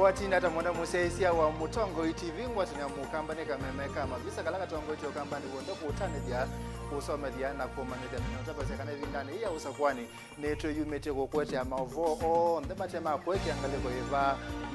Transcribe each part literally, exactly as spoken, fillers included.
Watinda ta mwana mũsyaĩĩsya wa Mũtongoi T V, ngwatanĩa mũkamba nĩ kameme ka mavisa kala katongoetye ũkambanĩ w'onthe kũtanĩthya, kũsomethya na kũmanyĩthya na ũtavasya kana ĩvindanĩ yĩĩ ya ũsakũanĩ nĩtwĩyumĩtye kũkũetea maũvoo onthe mate ma kũekea ngalĩko ĩva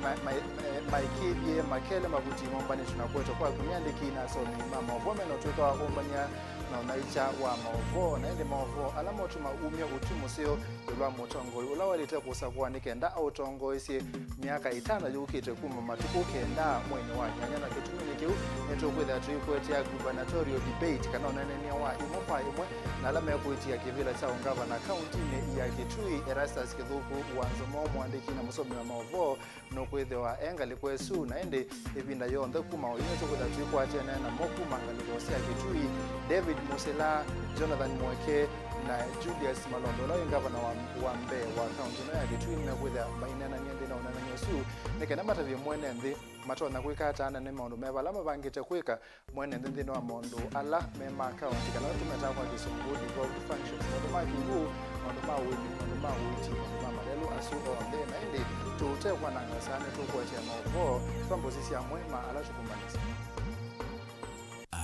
ma-, ma-, ma-, maĩkĩĩthye makele mavuti mombanĩtw'e na kũetwa kwaku nĩ andĩki na asomi ma maũvoo mena ũtũĩka wa kũmbany'a na ũnaikya wa maũvoo, na ĩndĩ maũvoo ala motuma umya ũtwi mũseo ĩũlũ wa mũtongoi ũla waĩlĩte kũsakũa nĩ kenda aũtongoesye myaka ĩtano yũkĩte kuma matukũ kenda mweinĩ wa nyanya, na kĩtuminĩ kĩu nĩtũkwĩthĩa tũikũetea gubernatorial debate, kana ũneenany'a wa ĩmwe kwa ĩmwe na ala mekũĩtĩa kĩvĩla kya ũngavana kauntinĩ ya Kitui. Erastus Kĩthũku wa Nzomo, mũandĩki na mũsomi wa maũvoo, nũkwĩthĩwa e ngalĩko ĩsu, na ĩndĩ ĩvinda yonthe kuma oyu nĩtũkwĩthĩa twĩkwatĩanĩa namo kuma ngalĩko sya Kitui, David Musila, Jonathan Mweke, na Julius Malombe, ũla wĩ ngavana wa, wa mbee wa kaunti ĩno ya Kitui, nĩmekwĩthĩa maineenany'a nthĩnĩ wa ũneenany'a ũsu nĩ kenda matavye mwene nthĩ matonya kwĩka ata na nĩ maũndũ meva ala mavangĩte kwĩka mwene nthĩ nthĩnĩ wa maũndũ ala me ma kaunti, kana ũla tũmetaa kwa Kĩsũngũ devolved functions, maũndũ ma kĩw'ũ, maũndũ ma ũĩmi, maũndũ ma ũiiti, maũndũ ma malelũ, asu onthe. Na ĩndĩ tũtekwananga saa, nĩtũkũetea maũvoo twambe ũsisya amwe ma ala tũkũmbanĩsye.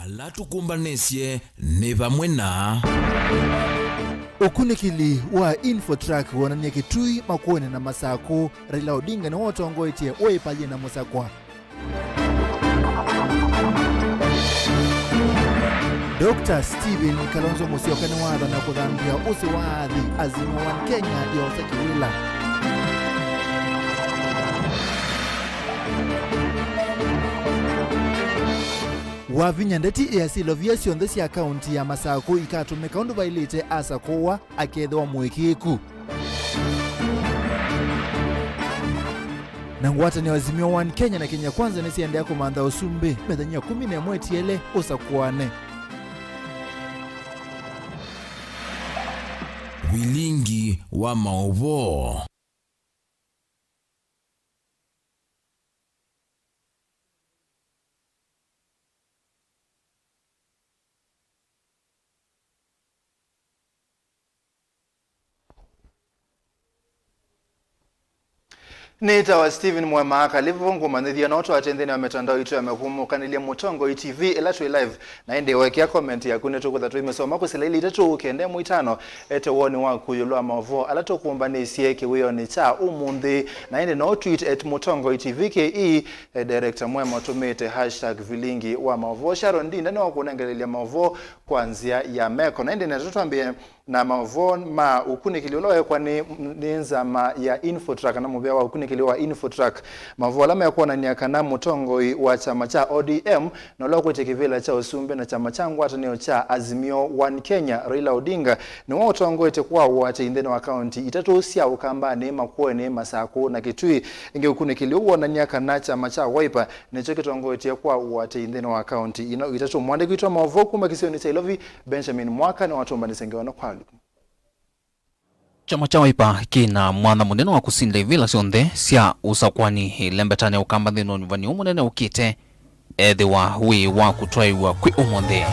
Ala tũkũmbanĩsye nĩ vamwe na. Ũkunĩkĩli wa Infotrak wonanie Kitui, Makueni na Masakũ, Raila Odinga nĩwe ũtongoetye Wiper yĩna Mũsakwa. Doctor Stephen Kalonzo Musyoka nĩwathana kũthambya ũsĩ wa athi Azimio One Kenya yosa kĩwĩla. Wavinya ndeti ĩasya ilovia syonthe sya kaunti ya Masakũ ikatũmĩka ũndũ vaĩlĩte, asakũwa akethĩwa mũĩkĩĩku. Na ngwatanĩo Azimio One Kenya na Kenya Kwanza nĩsiendeea kũmantha ũsumbĩ mĩthenya ĩkũmi na ĩmwe ĩtiele ũsakũanĩ. Vilingi wa maũvoo. Nĩtawa Stephen Mwema Kalivu, ngũmanyĩthya no twate nthĩnĩ wa mĩtandao itũ ya mĩkũmũkanĩlya Mũtongoi T V ĩla twĩ live, na ĩndĩ weekĩa comment yaku nĩtũkwĩtha tũimĩsoma kwĩsĩla ilĩ itatũ kenda ĩmwe itano. Ete woni waku ĩũlũ wa maũvoo ala tũkũmbanĩsye kĩwĩonĩ kya ũmũnthĩ, na ĩndĩ no tweet at Mũtongoi T V K E. Eh, Director Mwema ũtũmĩĩte hashtag vilingi wa maũvoo. Sharon Ndinda nĩwakũnengelelya maũvoo kwa nzĩa ya meko. Na ĩndĩ ndeto twambĩe na maũvoo ma ũkunĩkĩli ũla weekwa nĩ, nĩ nzama ya Infotrak, kana mũvĩa wa ũkunĩkĩli wa Infotrak. Maũvoo ala mekwonany'a kana mũtongoi wa kyama kya O D M na ũla ũkwĩtye kĩvĩla kya ũsumbĩ na kyama kya ngwatanĩo kya Azimio One Kenya, Raila Odinga, nĩwe ũtongoetye kwa ũatĩi nthĩnĩ wa kaunti itatũ sya Ũkambanĩ, Makueni, Masakũ na Kitui. Ĩngĩ, ũkunĩkĩli ũũ wonany'a kana kyama kya Wiper nĩkyo kĩtongoetye kwa ũatĩi nthĩnĩ wa kaunti ino itatũ. Mũandĩki witũ wa maũvoo kuma kĩsionĩ kya Ilovi, Benjamin Mwaka, nĩwatũmbanĩsye ngewa ĩno kwa lĩu. Kyama kya Wiper kĩna mwanya mũnene wa kũsinda ivĩla syonthe sya ũsakũani ĩlembetanĩ ya Ũkamba nthĩnĩ wa ũnyuvani ũũ mũnene ũkĩte, ethĩwa wĩ wa kũtwaĩw'a kwĩ ũmũnthĩ.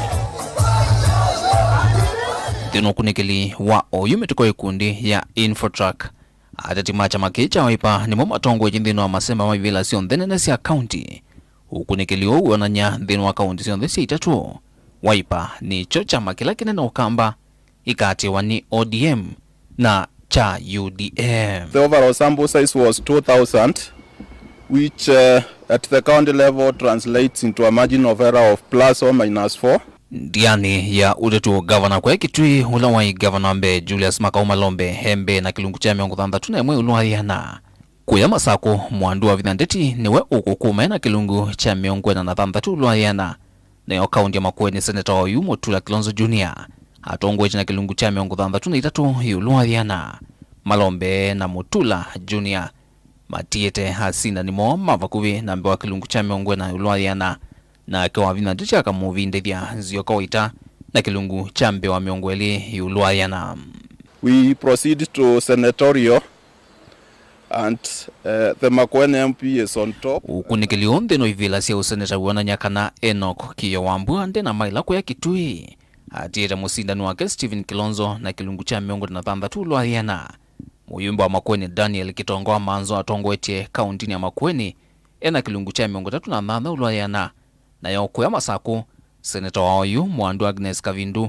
Nthĩnĩ wa ũkunĩkĩli wa oyu mĩtũkĩ wa ĩkundi ya Infotrak, ateti ma kyama kĩĩ kya Wiper nĩmo matongoetye nthĩnĩ wa masemba ma ivĩla syonthe nene sya kaunti. Ũkunĩkĩli ũũ wĩonany'a nthĩnĩ wa kaunti syonthe sya itatũ, Wiper nĩkyo kyama kĩla kĩnene Ũkamba, ĩkaatĩĩwa nĩ O D M na kya U D F. The overall sample size was two thousand, which, uh, at the county level translates into a margin of error of plus or minus four. Ndianĩ ya ũteti wa ũngavana kũya Kitui, ũla waĩ ngavana wa mbee Julius Makau Malombe e mbee na kĩlungu kya mĩongo thanthatũ na ĩmwe ĩũlũ wa yĩana. Kũya Masakũ, Mwandu wa Vinya Ndeti nĩwe ũkũkũma e na kĩlungu kya mĩongo ĩna na thanthatũ ĩũlũ wa yĩana. Nayo kaunti ya Makueni, seneta wa oyu Mutula Kilonzo Junior atongoetye na kĩlungu kya mĩongo thanthatũ na itatũ ĩũlũ wa yĩana. Malombe na Mutula Junior matiĩte asindani moo ma vakuvĩ na mbee wa kĩlungu kya mĩongo ĩna ĩũlũ wa yĩana, nake Wavinya Ndeti akamũvindĩthya Nzioka Waita na kĩlungu kya mbee wa mĩongo ĩlĩ ĩũlũ wa yĩana. We proceed to senatorial and, uh, the Makueni M P is on top. Ũkunĩkĩli ũũ nthĩnĩ wa ivĩla sya ũseneta wĩonany'a kana Enoch Kĩĩo Wambua nde na maĩla kũya Kitui. Atiĩte mũsindani wake Stephen Kilonzo na kĩlungu kya mĩongo ĩna na thanthatũ ĩũlũ wa yĩana. Mũyumbe wa Makueni Daniel Kitongo wa Manzo atongoetye kauntinĩ ya Makueni ena kĩlungu kya mĩongo ĩtatũ na nyanya ĩũlũ wa ĩana. Nayo kũya Masakũ, seneta wa oyu Mwandu Agnes Kavindu